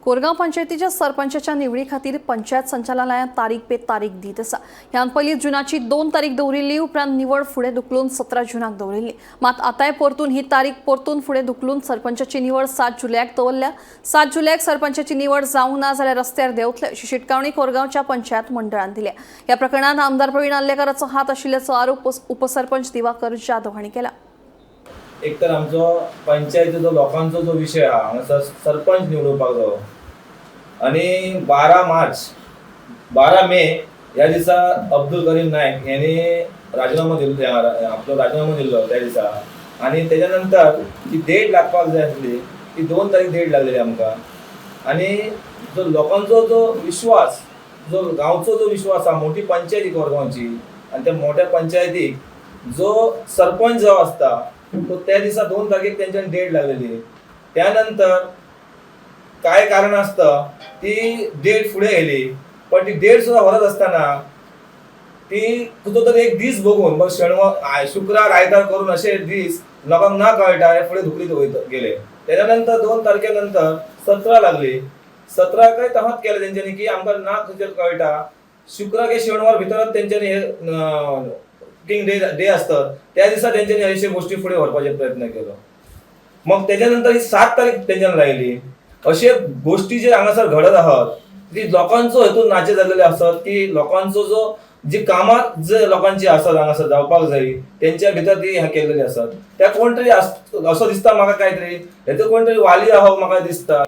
कोरगांव पंचायतीच्या सरपंचाच्या निवडी खातीर पंचायत संचालनालयान तारीख पे तारीख दीत आसा. ह्यान पयलीं जुनाची 2 तारीख दवरिल्ली, उपरांत निवड फुडें धुकलून 17 जुनाक दवरिल्ली. मात आतांय परतून ही तारीख परतून फुडें धुकलून सरपंचाची निवड 7 जुलयाक दवरल्या. 7 जुलयाक सरपंचाची निवड जावंक ना जाल्यार रस्त्यार देंवतले अशी शिटकावणी कोरगांवच्या पंचायत मंडळान दिल्या. ह्या प्रकरणात आमदार प्रवीण आर्लेकाराचो हात आशिल्ल्याचो आरोप उपसरपंच दिवाकर जाधव हांणी केला. एक तर आमचो पंचायतीचो लोकांचो जो विशय आहा, हांगासर सरपंच निवडुपाक जावो आनी 12 मार्च 12 मे ह्या दिसा अब्दुल करीम नायक यांनी राजीनामो दिल्लो, आपलो राजीनामो दिल्लो त्या दिसा. आनी तेच्या नंतर ती डेट लागपाक जाय आसली, ती 2 तारीख डेट लागलेली आमकां. आनी जो लोकांचो जो विश्वास, जो गांवचो जो विश्वास आहा, मोठी पंचायत ही कोरगांवची आनी त्या मोठ्या पंचायतीक जो सरपंच जो आसता तो त्या दिसा 2 तारखेक तेंच्यान डेट लागलेली. त्यानंतर काय कारण आसता, ती डेट फुडें येयली, पण ती डेट सुद्दां व्हरत आसतना ती खंयचो तरी एक दीस बघून, मग शेणवार, शुक्रार, आयतार करून अशे दीस लोकांक ना कळटा हे फुडें धुकलीत वयत गेले. तेच्या नंतर 2 तारखे नंतर 17 लागली. 17 काय तहत केलें तेंच्यांनी की आमकां ना खंयचेर कळटा, शुक्रार के शेणवार भितरच तेंच्यांनी हे किंग डे डे आसतात, त्या दिसा तेंच्यांनी अशे गोष्टी फुडें व्हरपाचे प्रयत्न केलो. मग त्याच्या नंतर ही 7 तारीख तेंच्यान लायली. अशे गोष्टी जे हांगासर घडत आहात, ती लोकांचो हेतून नाचे जाल्लेले आसत की लोकांचो जो जी कामां जे लोकांची आसत हांगासर जावपाक जाय, तेंच्या भितर ती हें केल्लेली आसत. त्या कोण तरी असो दिसता म्हाका, काय तरी हेतून कोण तरी वाली आहा म्हाका दिसता.